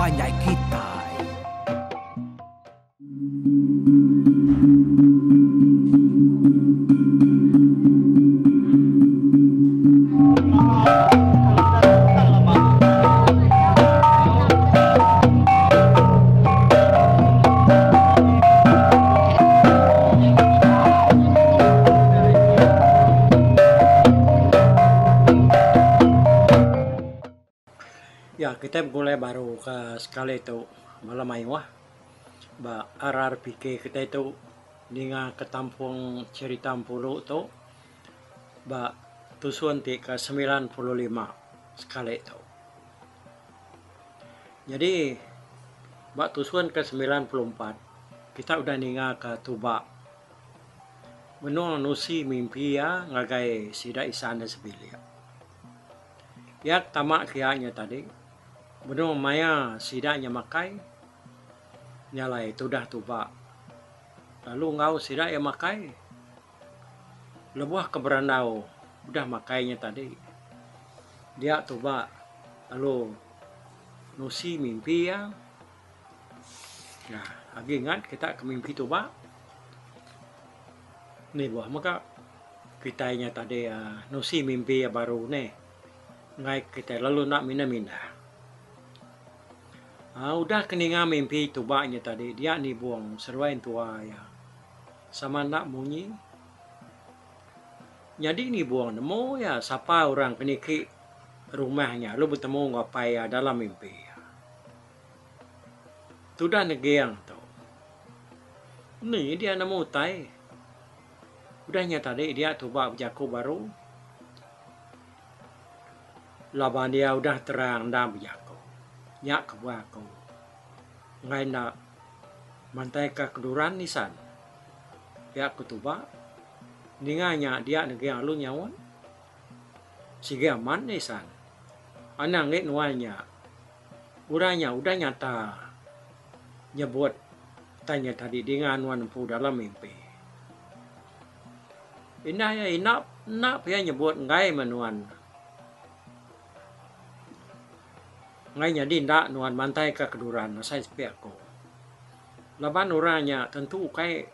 panjai kitai. Ya kitai begulai baru ka sekali tu bala mayuh ba RRPK kitai tu ninga ke tampung cherita Empulu tu ba tusun ti ke 95 sekali tu. Nyadi ba tusun ke 94 kita udah ninga ka tuba benung nusi mimpi iya ngagai sida isan da sebilik. Iya ke tama ke iya nya tadi benung maya sida nya makai nya alai tudah tuba lalu enggau sida iya makai. Lebuh ke berandau udah makai nya tadi dia tuba lalu nusi mimpi iya. Agi ingat kita ke mimpi tuba ni buah mega kitai nya tadi uhh nusi mimpi iya baru neh enggai kitai lalu enda mindah mindah. uhh Udah ke ninga mimpi tuba nya tadi dia nibung seruai entua iya. Sama enda munyi. Nyadi nibung nemu iya sapa orang ke niki rumah nya lalu betemu enggau apai iya dalam mimpi iya. Tudah neging tu. Ni dia nemu utai. Udah nya tadi dia tuba bejaku baru. Laban iya udah terang enda bejaku. Nya kebuah aku. Enggai enda. Mantaika keduran nisan. Pia ku tuba. Ninga nya dia neging alu nyaut. Sigi amat nisan. Anang agi nuan nya. Orang nya udah nyata nyebut utai nya tadi dinga nuan empu dalam mimpi. Indah iya ina enda pia nyebut enggai meh nuan. Enggai nyadi enda nuan mantaika keduran asai sepi aku. Laban orang nya tentu ukai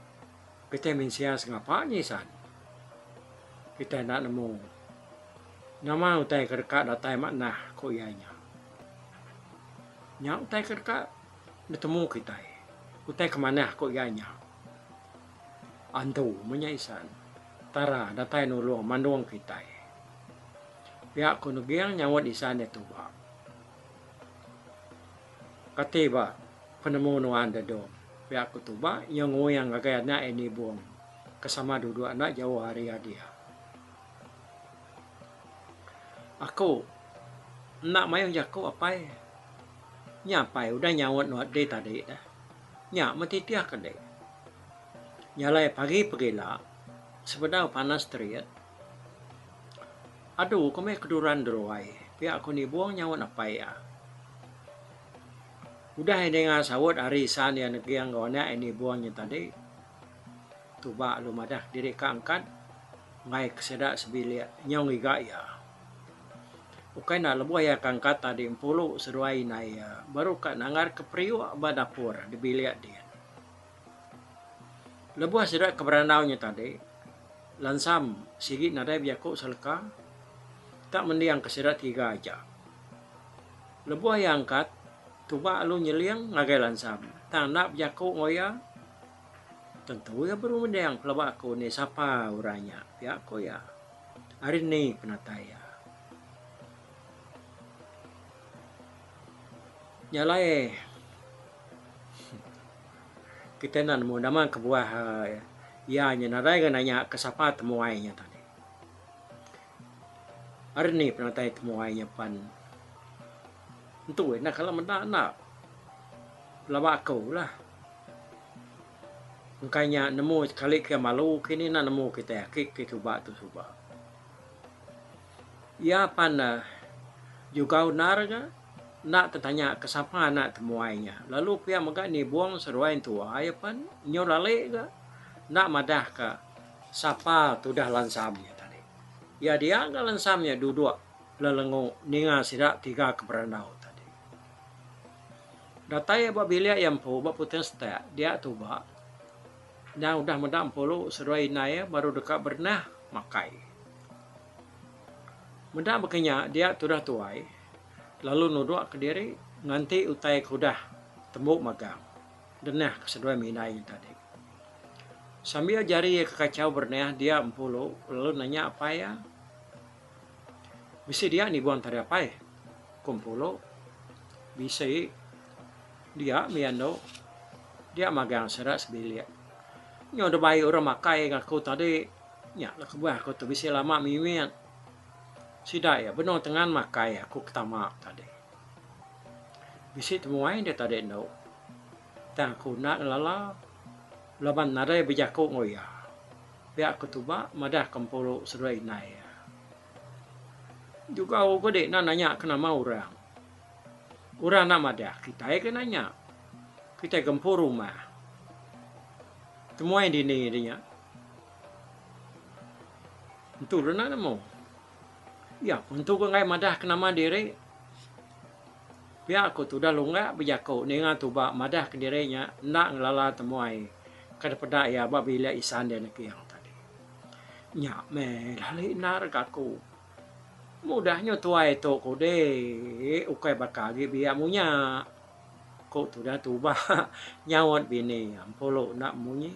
kitai mensia sengapa nyisan. Kitai enda nemu nama utai ke deka datai manah ku iya nya. Nya utai ke deka ditemu kitai. Utai ke manah ku iya nya. Antu meh nya isan. Tara datai nulung mandung kitai. Pia ku Neging nyaut isan iya tuba. Kati ba penemu nuan Dedong? Pia ku tuba iya nguing ngagai anak iya Nibong ke sama duduk enda jauh ari iya dia. Aku enda mayuh jaku apai. Nya apai udah nyaut nuan ti tadi dah. Nya meh titih ke dek. Nya alai pagi pegila sebedau panas terit. Adu ku meh keduran deruai pia ku nibung nyaut apai iya. Udah iya ninga saut ari isan iya neging enggau anak iya nibung nya tadi tuba lalu madah diri ka angkat enggai ke sida sebilik nyau ngiga iya. Ukai enda lebuh iya ka angkat tadi empulu seduai indai iya baru ka nanggar ke periuk ba dapur di bilik din. Lebuh sida ke berandau nya tadi, Lansam sigi nadai bejaku seleka, tak mending ke sida tiga aja. Lebuh iya angkat, tuba lalu nyeling ngagai Lansam tang enda bejaku enggau iya. Tentu iya baru mending pelaba aku ni sapa orang nya, pia ku iya. Ari ni penatai iya. Nya alai kitai enda nemu nama kebuah iya nya nadai ga nanya ke sapa temuai nya tadi. Ari ni penatai temuai nya pan entu enda kala meda enda pelaba aku lah. Engka nya nemu sekali ke malu kini enda nemu kitai aki ke suba tu suba. Iya pan jugau endar ga enda tetanya ke sapa anak temuai nya lalu pia mega nibung seduai entua iya pan nyau lali ga enda madah ka sapa tudah lansam nya tadi. Iya dia ga lansam nya duduk lelengu ninga sida tiga ke berandau tadi. Datai iya ba bilik iya empu ba puting setak dia tuba endang udah meda empulu seduai indai iya baru deka berenah makai. Meda baka nya dia tudah tuai lalu nudok kediri nganti utai ke udah tembu magang denah ke seduai mindai nya tadi. Sambil jari iya ke kachau berenah dia empulu lalu nanya apai iya. Bisi dia nibung tadi apai? Ku Empulu. Bisi. Dia mih anu. Dia magang sida sebilik. Nyau deh bai orang makai ngaku tadi. Nya lah kebuah aku tu bisi lama mimit. Sida iya benung tengan makai aku ke tama tadi. Bisi temuai deh tadi endo. Tang aku enda ngelala laban nadai bejaku enggau iya. Pia ke tuba madah ke empuru seduai indai iya. Jugau ke dek enda nanya ke nama orang. Orang enda madah kitai ke nanya. Kitai ke empu rumah. Temuai dini deh nya. Entu deh enda nemu. Iya pun entu ke enggai madah ke nama diri. Pia ku tudah lunggak bejaku ninga tuba madah kediri nya enda ngelala temuai ke dipeda iya ba bilik isan dia neking tadi. Nya meh lalu endar ga aku. Mudah nyu tuai tu ku deh ukai baka agi biak munya, ku tudah tuba nyaut bini iya empulu enda munyi.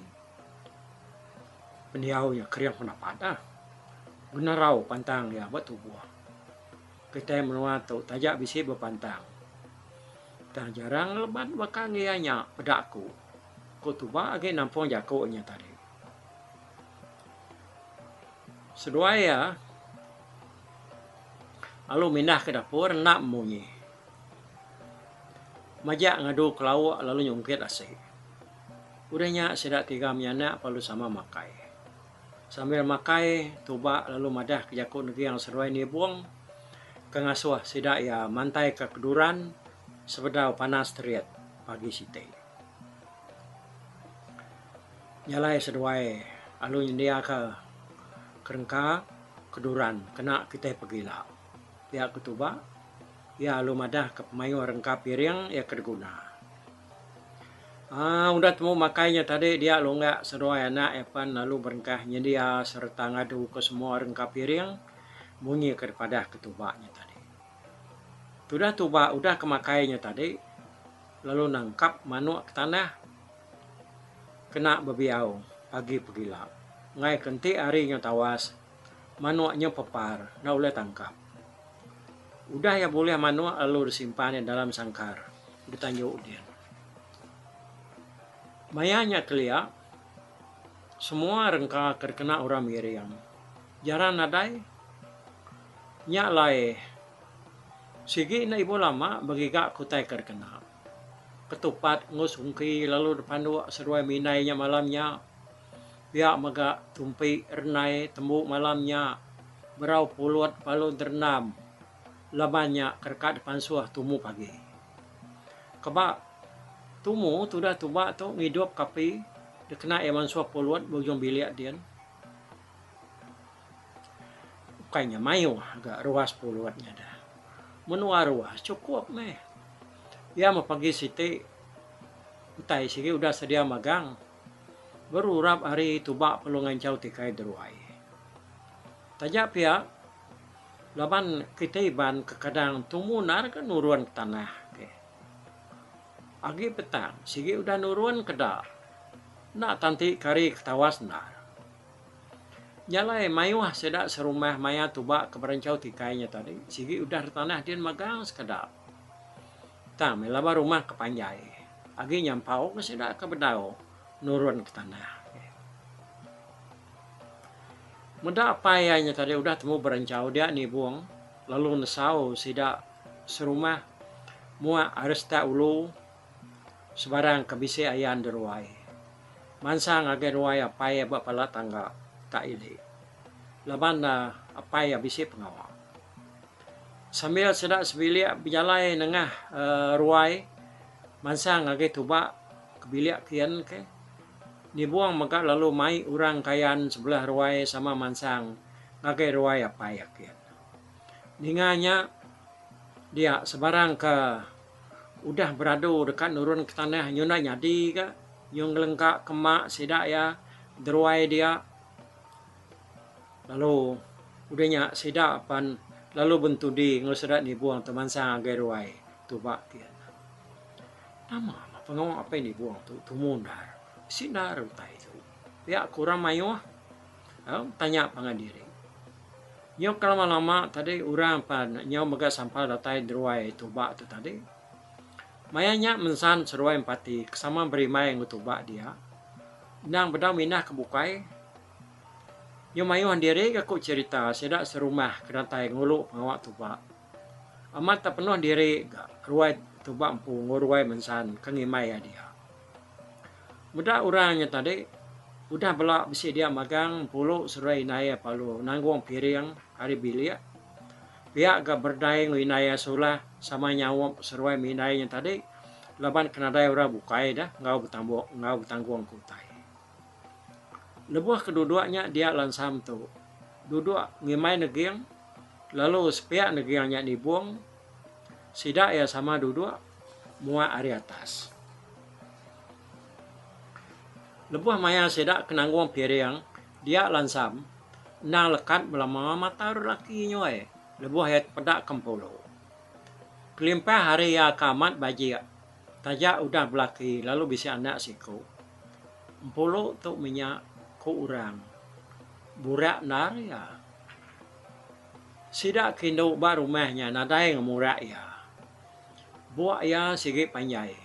Pendiau iya kering penapat ah. Generau pantang iya ba tubuh. Kitai menua tu taja bisi bepantang. Tang jarang ngelebat baka ngia nya peda aku, ku Tuba agi nampung jaku nya tadi. Seduai iya lalu mindah ke dapur enda memunyi. Majak ngadu kelauk lalu nyungkit asi. Udah nya sida tiga menyanak perlu sama makai. Sambil makai, Tuba lalu madah ke jaku Neging seduai Nibung ke ngasuh sida iya mantaika keduran sebedau panas terit pagi siti. Nya alai seduai lalu nyendiaka kerengka keduran kena kitai pegila. Pia ku Tuba, iya lalu madah ke pemayuh rengka piring iya ke diguna. Aaa udah temu makai nya tadi dia lunggak seduai anak iya pen lalu berengkah nyendia sereta ngadu ke semua rengka piring munyi ke dipadah ke tuba nya tadi. Tudah tuba udah ke makai nya tadi lalu nangkap manuk ke tanah kena bebiau pagi pegila enggai ke enti hari nya tawas manuk nya pepar enda ulih tangkap. Udah iya bulih manuk lalu disimpan iya dalam sangkar ditanju din. Maya nya kelia, semua rengka ke dikena orang miring jarang nadai. Nya alai sigi enda ibuh lama begiga ke utai ke dikena. Ketupat enggau sungki lalu dipanduk seduai mindai nya malam nya. Pia mega tumpi rendai tembu malam nya berau pulut lalu derendam laban nya ke deka dipansuh tumu pagi. Keba tumu tudah tuba tu ngidup ke api dikena iya mansuh pulut ba ujung bilik din. Ukai nya mayuh ga ruas pulut nya dah. Menua ruas chukup meh. Iya meh pagi siti utai sigi udah sedia magang. Berurap ari tuba perlu nganchau tikai deruai. Taja pia, laban kitai Iban kekadang tumu endar ke nurun ke tanah ke. Agi petang sigi udah nurun ke da enda tanti ke hari ke tawas endar. Nya alai mayuh sida serumah maya tuba ke beranchau tikai nya tadi sigi udah tanah din magang sekeda. Tang meh laban rumah ke panjai agi nyampau ke sida ke bedau nurun ke tanah. Meda apai iya nya tadi udah temu berenchau dia nibung lalu nesau sida serumah muak ari setak ulu sebarang ke bisi ayan deruai. Mansang ngagai ruai apai iya ba pala tangga tak ili laban ne apai iya bisi pengawa. Sambil sida sebilik bejalai nengah ruai mansang ngagai tuba ke bilik kian ke, Nibung mega lalu mai orang Kayan sebelah ruai sama mansang ngagai ruai apai iya kian. Ninga nya dia sebarang ke Udah beradu deka nurun ke tanah nyu enda nyadi ga nyu ngelengka ke mak sida iya deruai dia. Lalu udah nya sida pan lalu bentudi enggau sida nibung tu mansang ngagai ruai tuba kian. Nama mah pengawa apai nibung tu tumu endar. Bisi endar utai tu. Pia ku orang mayuh tanya pangan diri. Nyau ke lama-lama tadi orang pan nyau mega sampal datai deruai tuba tu tadi. Maya nya mensan seruai empati ke sama berimbai enggau tuba dia. Endang bedau mindah ke bukai. Nyau mayuh diri ga ku cherita sida serumah ke datai ngulu pengawa tuba. Amat tak penuh diri ga ruai tuba empu enggau ruai mensan ke ngimbai iya dia. Meda orang nya tadi udah bela bisi dia magang empulu seduai indai iya palu nanggung piring ari bilik. Pia ga berdai enggau indai iya sulah sama nyaup seduai mindai nya tadi laban ke nadai orang bukai dah enggau betambuk enggau betanggung ke utai. Lebuh ke duduk nya dia lansam tu duduk ngimbai neging lalu sepiak neging nya nibung sida iya sama duduk muak ari atas. Lebuh maya sida ke nanggung piring dia lansam endang lekat belama mata orang lelaki nyuai lebuh iya tepeda ke empulu. Kelimpah ari iya ke amat bajik taja udah belaki lalu bisi anak siku. Empulu tu menya ku orang burak endar iya. Sida ke indu ba rumah nya nadai ngemurak iya. Buk iya sigi panjai.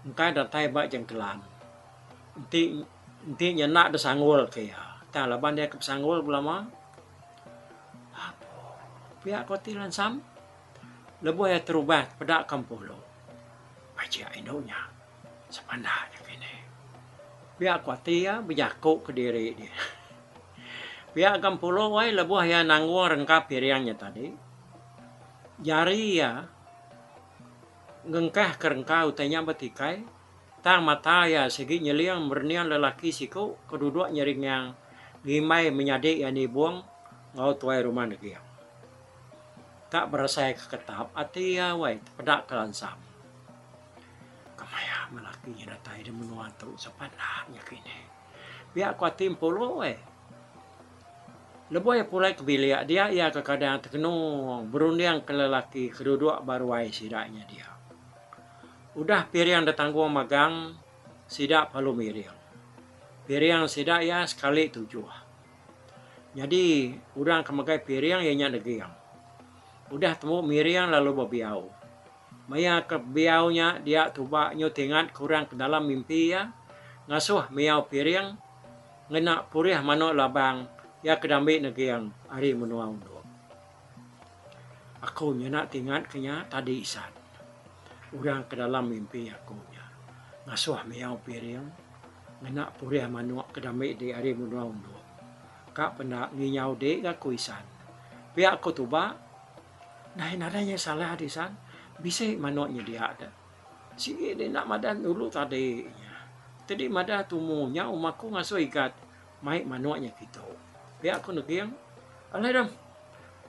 Engkai datai ba jengkelan. Enti enti nya enda disanggul ke iya. Tang laban iya ke besanggul belama. Apo pia ko ti lansam. Lebuh iya terubah tepeda ke empulu. Pajik indu nya sepanda nya kini. Pia ko ati iya bejaku kediri dia. Pia ga empulu ai lebuh iya nanggung rengka piring nya tadi. Jari iya. Ngengkah ke rengka utai nya ba tikai, tang mata iya sigi nyeling merening lelaki siku ke duduk nyeringang ngimbai menyadi iya nibung enggau tuai rumah neging. Tak berasai ke ketap ati iya wai tepeda ke lansam. Kemaya meh laki nya datai di menua tu sapa enda nya kini. Pia ku ati empulu wai. Lebuh iya pulai ke bilik dia iya kekadang tekenung berunding ke lelaki ke duduk ba ruai sida nya dia. Udah piring ditanggung magang sida perlu miring. Piring sida iya sekali tujuh. Nyadi orang ke megai piring iya nya deging. Udah tembu miring lalu bebiau. Maya ke bebiau nya dia tuba nyu tingat ke orang ke dalam mimpi iya ngasuh miau piring ngena purih manuk labang iya ke dambi neging ari menua Undop. Aku nyena tingat ke nya tadi isan. Orang ke dalam mimpi aku nya ngasuh miau piring ngena purih manuk ke dambi di ari menua Undop. Ka penda nginyau di ga ku isan. Pia ku tuba, Nai nadai nya salah di isan, bisi manuk nyedia de. Sigi deh enda madah dulu tadi nya. Tadi madah tumu nya uma aku ngasuh igat mai manuk nya kitu. Pia ku Neging, alai deh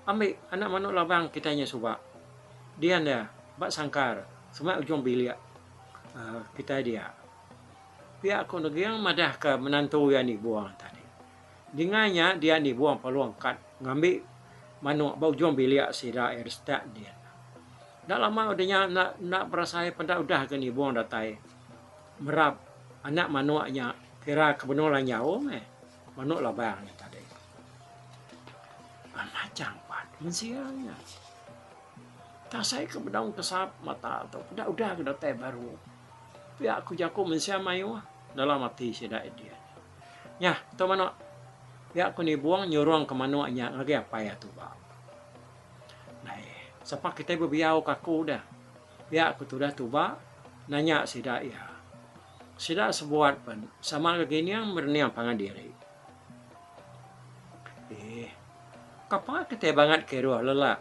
ambi anak manuk labang kitai nya suba. Dian iya ba sangkar semak ujung bilik uhh kitai dia. Pia ku Neging madah ka menantu iya nibung tadi. Dinga nya dia nibung perlu angkat ngambi manuk ba ujung bilik sida iya setak din. Enda lama udah nya enda enda berasai peda udah ga nibung datai merap anak manuk nya kira ke benung lanjau meh manuk labang nya tadi. Amat jampat mensia nya. Tasai ke bedau kesap mata tu peda udah ga datai baru. Pia ku jaku mensia mayuh dalam ati sida dia. Nyah, tu manuk. Pia ku Nibung nyurung ke manuk nya ngagai apai iya tuba. Dai, sapa kitai bebiau ke aku deh. Pia ku tudah tuba nanya sida iya. Sida sebuat pen sama ga gining merening pangan diri. Eeh, kapa kitai bangat kiruh lelak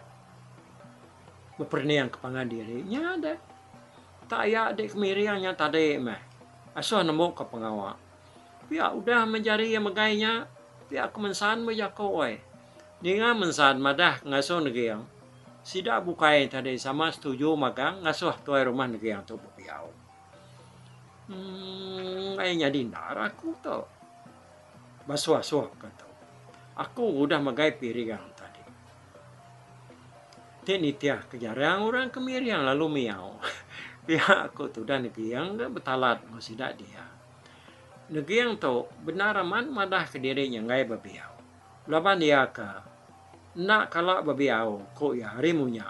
beperening ke pangan diri nya deh. Tak aya dek kemiring nya tadi meh asuh nembuka pengawa. Pia udah meh jari iya megai nya, pia ku mensan meh jaku ai. Ninga mensan madah ngasuh neging. Sida bukai tadi sama setuju magang ngasuh tuai rumah Neging tu bebiau. Emm ai nyadi endar aku tu. Basuh-asuh ka tu. Aku udah megai piring tadi. Ti nitih ke jarang orang ke miring lalu miau. Pia ku tudah Neging ga betalat enggau sida dia. Neging tu bendar amat madah kediri nya enggai bebiau. Laban iya ke enda kala bebiau, ku iya ari munya.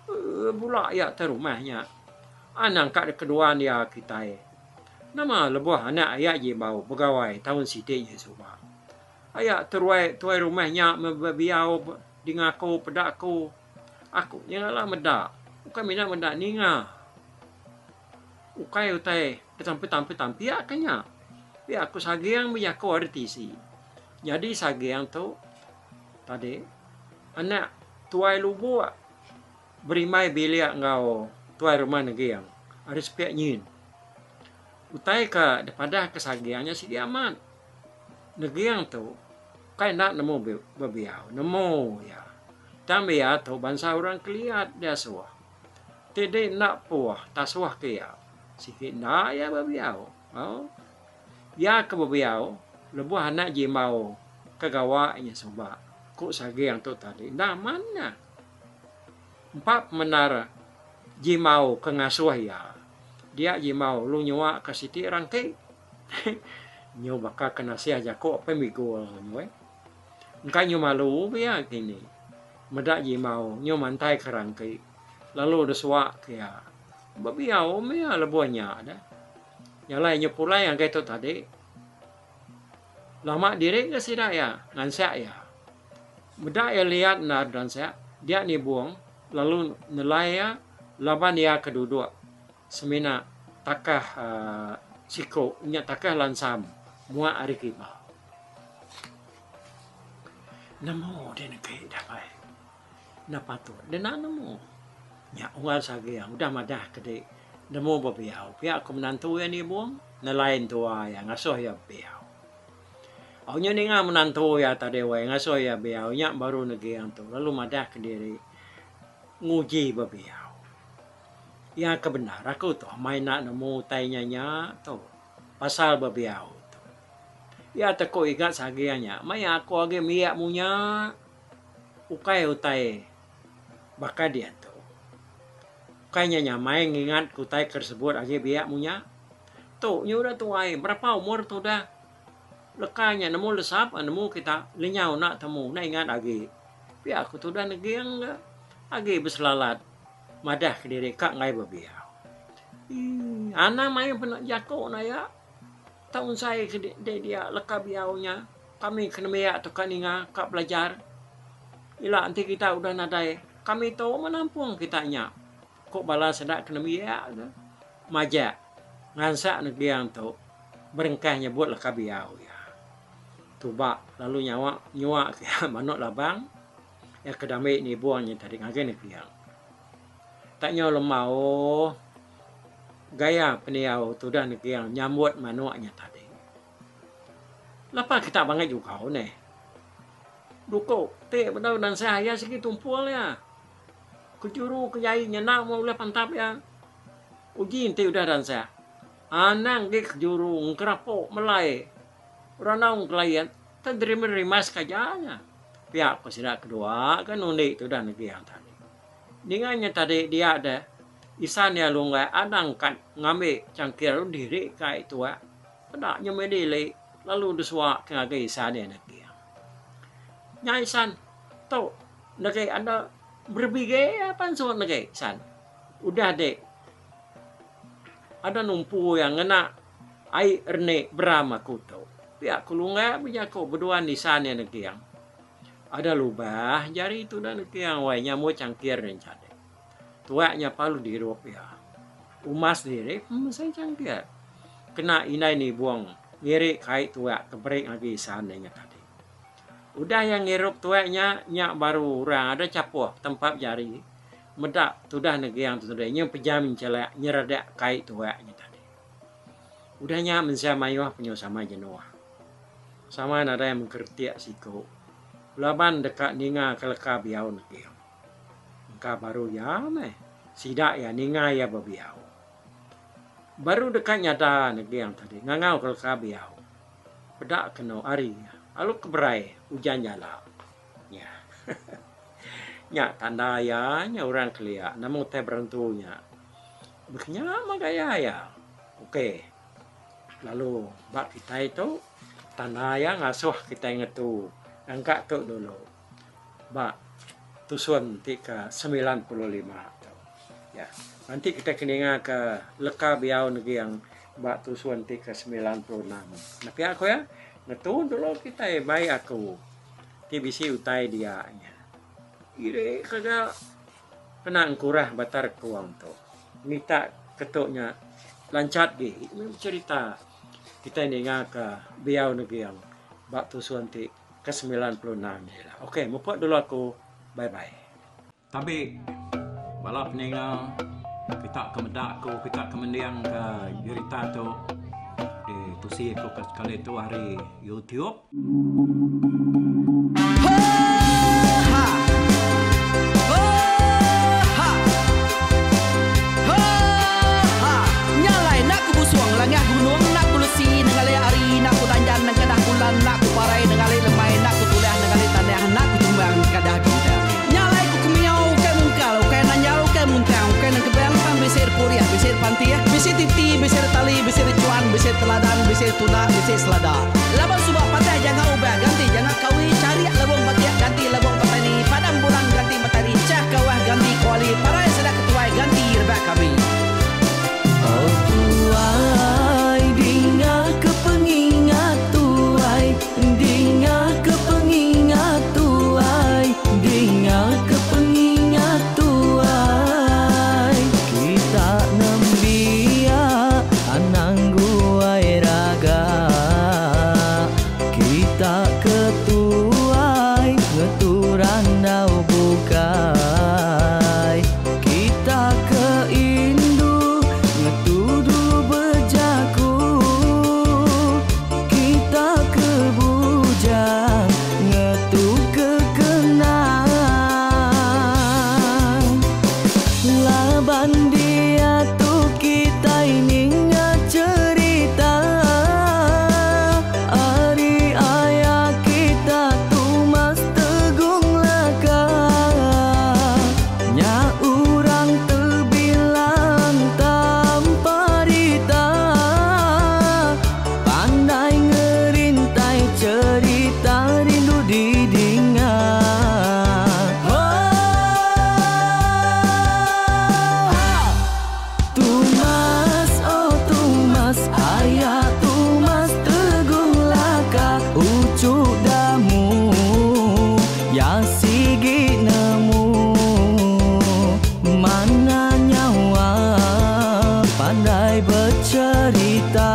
Eee bula iya te rumah nya. Anang ka dikeduan iya kitai. Nama lebuh anak iya jimbau begawai taun siti nya suba. Aya teruai tuai rumah nya meh bebiau dinga aku peda aku. Aku nya ngalah meda ukai mina meda ninga. Ukai utai betampi-tampi ke nya. Pia ku Saging bejaku ari tisi. Nyadi Saging tu tadi anak tuai lubok berimbai bilik enggau tuai rumah Neging ari sepiak nyin. Utai ke dipadah ke Saging nya sigi amat. Neging tu ukai enda nemu bebiau, nemu iya. Tang iya tu bansa orang keliat diasuh. Ti dei enda puh tasuh ke iya, sigi enda iya bebiau. Au. Iya ke bebiau lebuh anak jimbau ke gawa inya suba, ku Saging tu tadi enda aman nya. Empa pemendar jimbau ke ngasuh iya, dia jimbau lu nyua ke siti rangki. Nyu baka ke nasih jaku apai migul nyu eh. Engka nyu malu pia kini. Meda jimbau nyu mantai ke rangki lalu desuak ke iya. Bebiau meh iya lebuh nya deh. Nya alai nyu pulai ngagai tu tadi. Lama diri ga sida iya ngansak iya. Meda iya liat endar dansak dia nibung lalu nelai iya laban iya ke duduk semina takah uhh siku nya takah lansam muak ari kiba. Nemu deh negi deh bai. Enda patut deh enda nemu. Nya unggal Saging udah madah ke dek nemu bebiau pia ku menantu iya nibung nelai entua iya ngasuh iya bebiau. Au nya ninga menantu iya tadi wai ngasuh iya biau nya baru Neging tu lalu madah kediri nguji bebiau. Iya ke bendar aku tu amai enda nemu utai nya nya tu pasal bebiau tu. Iya teku igat Saging nya maya aku agi miak munya ukai utai baka diatu. Ukai nya nyamai ngingat ke utai ke disebut agi biak munya. Tu nya udah tuai berapa umur tudah leka nya nemu lesap nemu kita lenyau enda temu enda ingat agi. Pia ku tudah neging ga agi beselalat madah kediri ka enggai bebiau. Eii anang mayuh penu jaku ne aya. Tau ensai ke dek dia leka biau nya kami ke nembiak tu ka ninga ka belajar. Ila enti kita udah nadai kami tu meh nampung kita nya, ku bala sida ke nembiak tu majak ngansak negiang tu berengkah nyebut leka biau iya. Tuba lalu nyawa nyua ke iya manuk labang iya ke dambi nibung nya tadi ngagai negiang. Tak nyau lembau gaya pendiau tudah neging nyambut manuk nya tadi. Lapa kita bangat jugau neh. Duku ti bedau nansah iya sigi tumpul iya. Kejuru ke jai nya enda meh ulih pantap iya. Uji enti udah nansah. Anang agi kejuru ngkerapu melai randau ngelait tederimas-rimas ke aja nya. Pia ku sida kedua ke nundi tudah neging tadi. Ninga nya tadi dia deh isan iya lunggai anang ka ngambi changkir diri ka ai tuak peda nya meh dili lalu desua ke ngagai isan iya neging. Nya isan tu negi anda berebige pansut negi isan udah dik ada numpu iya ngena ai renik beram aku tu. Pia ku lunggai bejaku beduan isan iya neging. Ada lubah jari tudah neking wai nyambut changkir nya jadi. Tuak nya palu dirup iya. Umas diri pun mesai changkir. Kena indai nibung ngiri kai tuak ke beri ngagai isan iya nya tadi. Udah iya ngirup tuak nya, nya baru orang ada chapuh tempap jari meda tudah neging tu tadi nyu pejam chelak nyeredak kai tuak nya tadi. Udah nya mensia mayuh penyu sama jenuh. Sama nadai mengkeretik siku laban deka ninga ke leka biau neging. Engka baru iya meh sida iya ninga iya bebiau. Baru deka nyada Neging tadi ngangau ke leka biau. Peda kenu ari alu keberai ujan jala. Nya. Nya tanda iya nya orang kelia nemu utai berentu nya. Baka nya mah gaya iya. Okey. Lalu ba kitai tu tanda iya ngasuh kitai ngetu engka tu dulu ba tusun ti ke 95 tu. Ya. Enti kitai ke ninga ke leka biau neging ba tusun ti ke 96. Enda pia ku iya ngetu dulu kitai bai aku ti bisi utai dia nya. Iri ke ga kena engkurah batar kuang tu. Minta ketu nya lanchat gi meh becerita kitai ninga ka biau neging ba tusun ti ke 96 ila. Ok mupuk dulu aku bye bye. Tabi bala peninga kita ke meda aku kita ke mending ka jerita tu di tusi aku ke sekali tu ari YouTube. Laban suba patah janga ubah ganti janga kawi charik lebong batik ganti lebong petani padam bulan ganti matari chah kawah ganti kuali parai sida ketuai ganti rebak kami. Oh tuai dinga ke pengingat tuai dinga ke pengingat tuai dinga ke pengingat tuai kita nembiak anang guai raga kita ke tuai ngetu randau bukai kita ke indu ngetu dulu bejaku kita ke bujang ngetu ke kenang laban diatu kitai ninga cherita ari aya kita Tumas Tegung Laka nya urang tebilang tanpa rita pandai ngerintai cherita rindu didinga. Tumas oh Tumas aya Tumas Tegung Laka uchu damu ya sigi nemu mana nyawa pandai becerita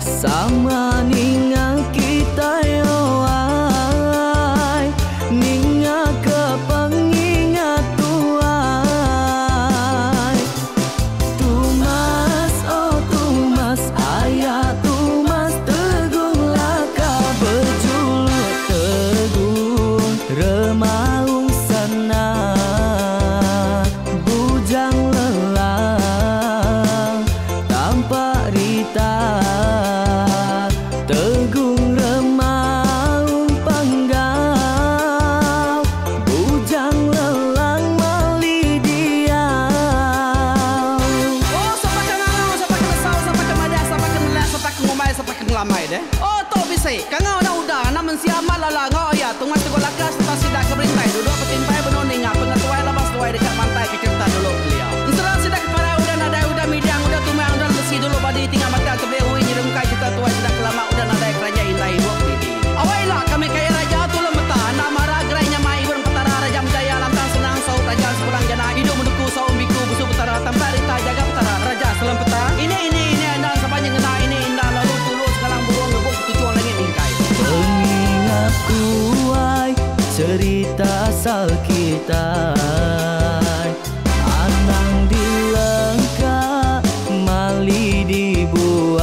sama ninga kitai oh ai ninga ke pengingat tuai Tumas oh Tumas aya Tumas Tegung Laka bejuluk Tegung Remaung Sana Bujang Lelang Tampak Rita Tegung Remaung Panggau Bujang Lelang Mali Diau. Oh sapa ke ngangau sapa ke nesau sapa ke madah sapa ke nelak sapa ke ngumbai sapa ke ngelamai deh. Oh tu bisi kangau anak uda anak mensia amat lala enggau aya Tungas Teguh Laka sereta sida ke berintai duduk betimpai benung ninga pengetuai laban seduai deka mantai ke cherita dulu kelia. Ensera sida ke parai udah nadai udah midang udah tumang udah lesi dulu badi tinggal batang tebeli ui nyerungkai cherita tuai sida ke lama udah nadai keranjai indai ibuk didi. Awai ila kami kaya raja tulung meta enda mara gerai nyamai ibun petara raja menjaya lantang senang saut raja sepulang jana idup menuku saum biku busu petara tampak rita jaga petara raja selempeta ini ini ini enda sapa nyengena ini inda lalu tulu sekalang burung ngebuk ketuchung langit mingkai. Pengingat tuai cerita asal kitai anang dilengka mali dibuai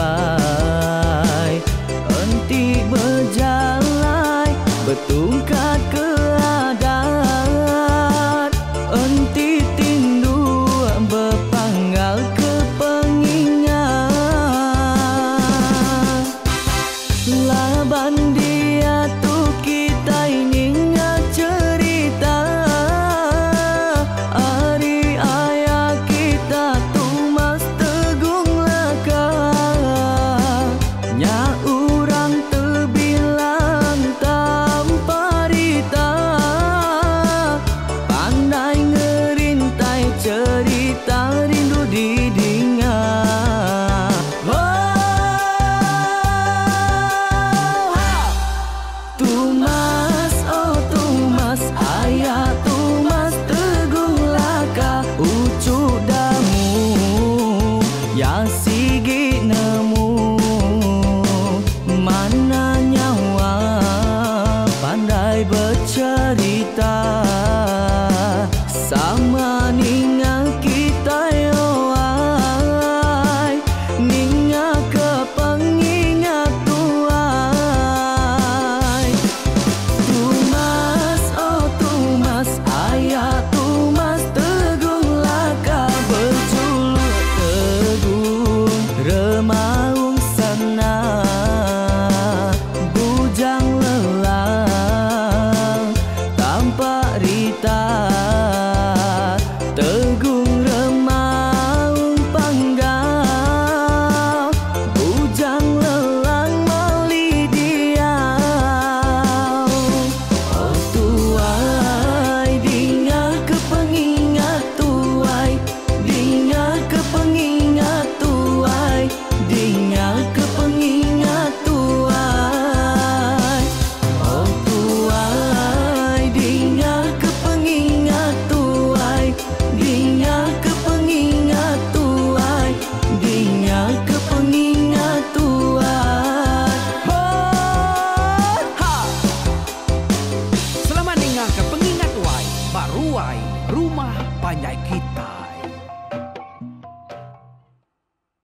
enti bejalai betungkat ke adat. Sama.